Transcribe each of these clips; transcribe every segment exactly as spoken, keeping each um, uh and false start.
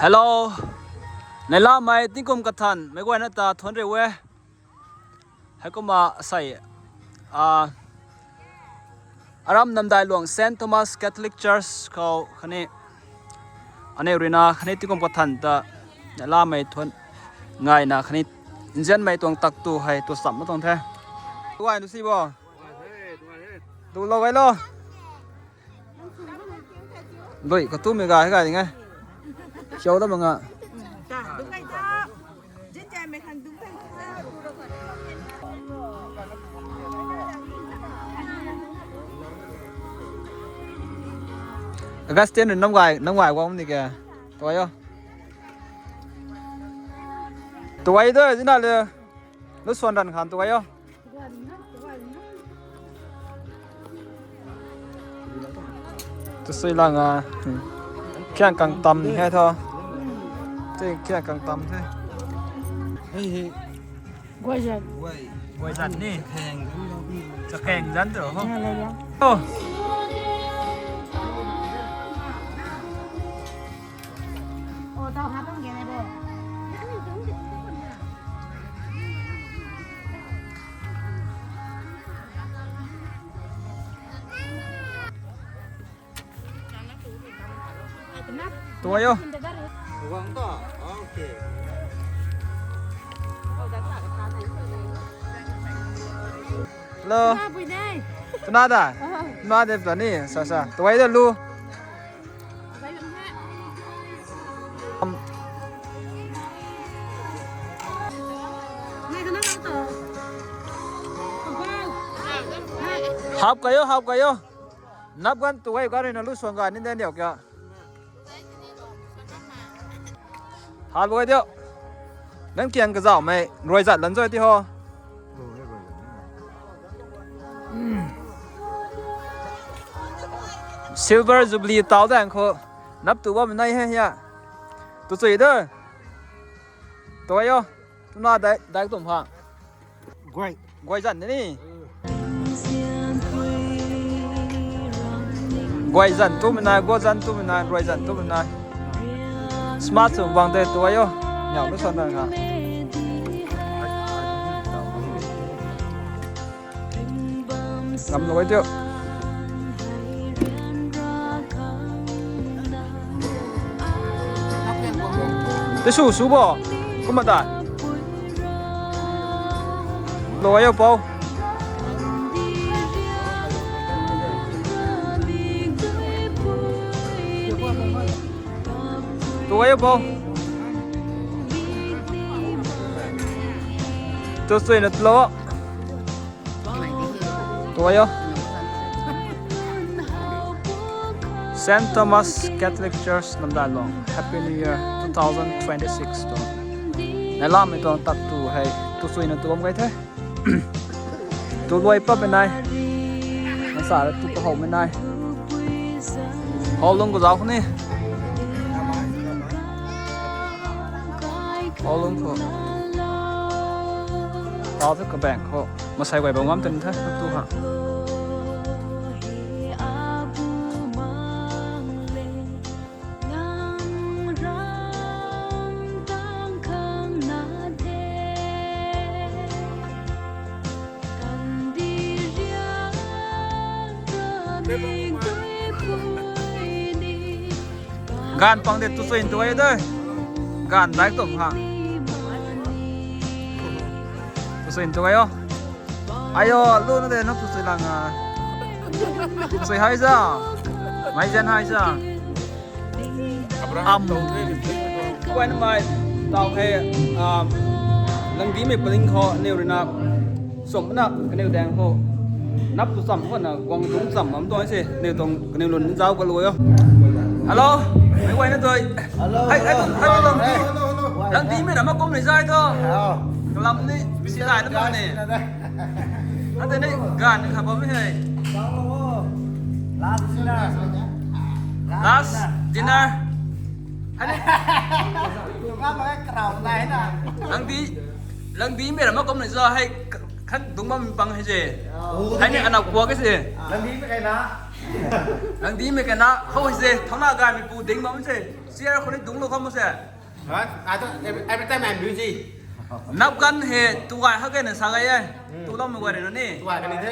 Hello. Neilamei tingkum kathan meic guayna ta thuanc riu e. Heikumna sei, ah, aram Namdailuang Saint Thomas Catholic Church khou khatni aniu ruina khatni tingkum kathan ta neilamei thuanc ngaina khatni nzianmei tuang tak tu hei tu cham ma tuang the. Guay nu si bo. Tu lou gay lo. Lui, katu mei ga hei ga ding e. Siau da bang a. Augustine rui nam gay, nam gay guang ni ke. Tuai o. Tuai de, zina le. Lu suan ran khan tuai o. Tu sui lang a. Khiang kang tam ni hei tho. Te khiang kang tam the. Hei hei. Guay zan. Guay zan ni. Chakheng zan tu ho. Oh. Tuai o. Hello. Tuna da? Tuna de pla ni, sa sa. Tuai da lu. Hap kayo, hap kayo. Nap gan tu gay ka rui na lu suang ga ni den diau kya. Hap gay diau. Nang kiang kazauh mei ruai zat lan zoi ti ho. Silver Jubilee tau dang khou nap tu bam nai he ya. Tu chui de. Tuai o. Tuna dai, dai tum ha. Guay. Guay zan ni. Guay zan tu mei nai, guay zan tu mei nai, ruai zan tu mei nai. Smart sw bang de tuai o. Niau lu suan ran kha. Ngam lou e tio. Te su su bo. Kumna ta. Lou e yo pou. Tu e yo pou. Tu suina tlou. Tuai o. Saint Thomas Catholic Church Namdailuang, Happy New Year two thousand twenty-six tu. Neilamei tuang tak tu hei, tu suina tu bam gay the. Tu luai pap mei nai. Nasa ra tu kahou mei nai. Hou lung khou zauc khou ni. Hou lung khou. Tau the kabang khou. Masai guay bam ngam ten the, tu ha. Ganv pang de tu suin tu e de. Ganv dai tum ha. Tu suin tu e o. Ayo, lu na de, nang tu sui lang a. Sui hai za. Mai zen hai za. Am. Kuai na mai, tau hei, um, langdimei paling khou, aniu rui na, sum na, kaniw daeng khou. Nap tu cham khou na, guang dung cham am tuang se, aniu tuang, kaniw lun zauc ka lu o. Hello, mei guay na tui. Hello, hai, hai, hello, hai, hello, hello. Langdimei na ma kum ni zai tho. Hello. Kalam ni, si zai na ma ni. Ante ni ganv kha bam hei. Last dinner. Last dinner. Hei ni. Langdi, langdimei ra ma kum ni za hei khat dungc bam pang hei se. Hei ni anau kua ke se. Langdimei kai na. Nang di mei kena khou se, thona gaymei pu ding bam se. Share khou ni dungclou khou mu se. Huh? I don't, every, every time I'm busy. Nap ganv hei tu gay hak e na sa gay e. Hmm. Tu lou mei guay rui na ni. Tu gay ka ni the.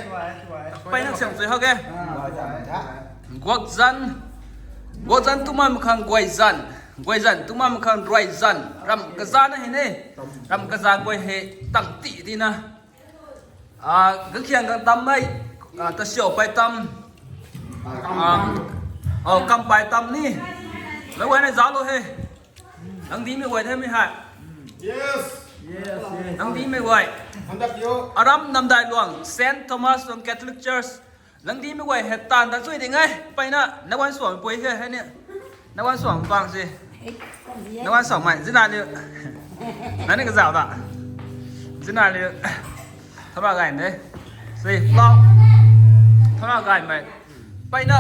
Peyna siam sui hak e. Ah, tu gay. Guakzan. Guakzan tu mam khang guayzan. Guayzan tu mam khang ruayzan. Ram kazan na hei ni. Ram kazan guay hei tang ti ti na. Ah, gakhiang gang tam mei, ah, ta siau pay tam. Ah, oh, kam pay tam ni. Mei guay na zauclou he. Nang di mei guay the mei hei. Yes. Yes, yes. Nang di mei guay. Handak yo. Aram Namdailuang, Saint Thomas Luang Catholic Church. Nang di mei guay hei tan ta chui ding e. Peyna, na wan suang pui he, hei ni. Na wan suang pang si. Na wan suang mei, zina liu. Nang ni kazauh da. Zina liu. Thara gay de. Si, lau. Thara gay mei. Peyna,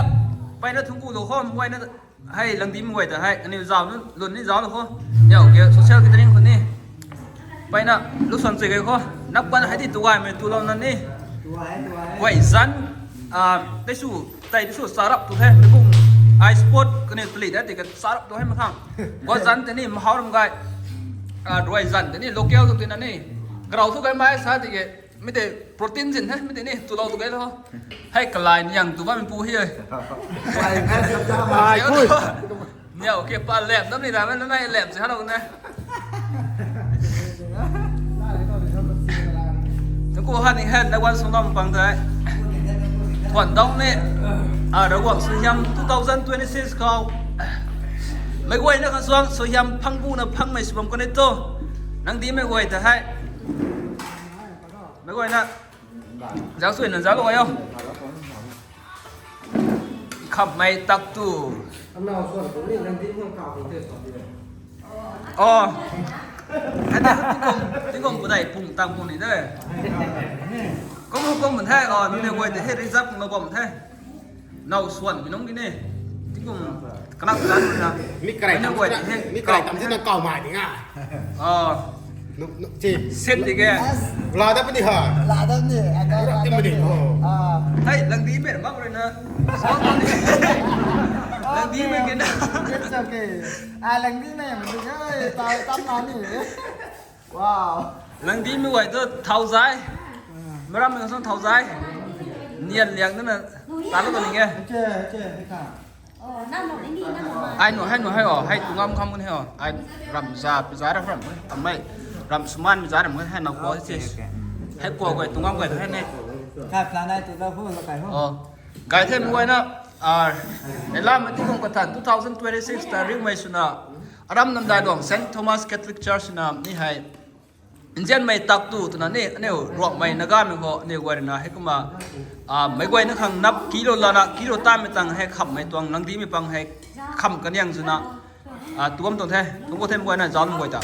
peyna thungku lou khou, mei guay na, hei, Langdimei guay ta, hei, aniu zauc nu, lun ni zauclou khou. Yau ke, social gathering khou ni. Peyna, lu suan chui gay khou. Nap ganv hei di tu gaymei tu lou na ni. Guayzan, ah, tei su, tei tei su sarap tu the, mei kum, ai sport kaniw tali de, tiki sarap tu hei makhang. Guayzan tei ni, mahau ram gay. Ah, ruayzan tei ni, local tu tina ni. Karau tu gaymei sa tiki, mei tei protein zin the, mei tei ni, tu lou tu gay lou. Hei kalai ni yang tu bammei pu hei. Ai, ai, ai, ai, ai. Niau ke pa lem nam ni da, mei nai lem si hello ne. Tuku han ni hen, na wan sung nam pang dai. Thuan dau ni. Ah, Ravguangc Suaihiam two thousand twenty-six khou. Mei guay na kan suang, suaihiam phang bu na phang mei sw bam kan e tu. Nang di mei guay ta hei. Mei guay na. Zauc sui na zauclou gay o. Khamhmei tak tu. Anau suan tu ni nang di mei kau tu te suan di. Oh. Hei de, tingkum, tingkum pu dai pung tang pung ni de. Kum kum mun the, oh, nunc ni guay de hei reserve kum lou bam the. Nau suan mi nung ki ni. Tingkum kanak zan na. Mi karai tam, guay de hei. Mi karai tam si na kau mai di nga. Oh. Nu, nu, si. Set di ke. Laa dat puni ha. Laa dat ni, a, laa dat ni. Ti mani ho. Ah. Hei, Langdimei mak rui na. Langdimei ke na. It's okay. Ah, Langdimei mak rui na. Tam, tam na ni. Wow. Langdimei guay tu thau zai. Maram mei song thau zai. Nian liang tu na. Talou tu ni ke. Okay, okay, okay. Ai nu, hei nu, hei o, hei tu ngam kham kan hei o. Ai ram za, pi za ram ram, amei ram suman mi za ram hei na ko si. Hei ko guay tu ngam guay hei ne. Kai plan ai tu da hu la kai hu. O. Gay the mei guay na, ah, elam mei tingkum kathan two thousand twenty-six ta riumei swna, Aram Namdailuang Saint Thomas Catholic Church na ni hei. Nzianmei tak tu twna ni, aniu Ruangmei Nagamei khou, aniu guay rui na, hei kumna, ah, meic guayna khang nap kilou lana, kilou tamei tang hei khamhmei tuang, Langdimei pang hei kham kaniang swna, ah, tuam tuang the, tuang khou the mei guayna zauc nunc guay ta.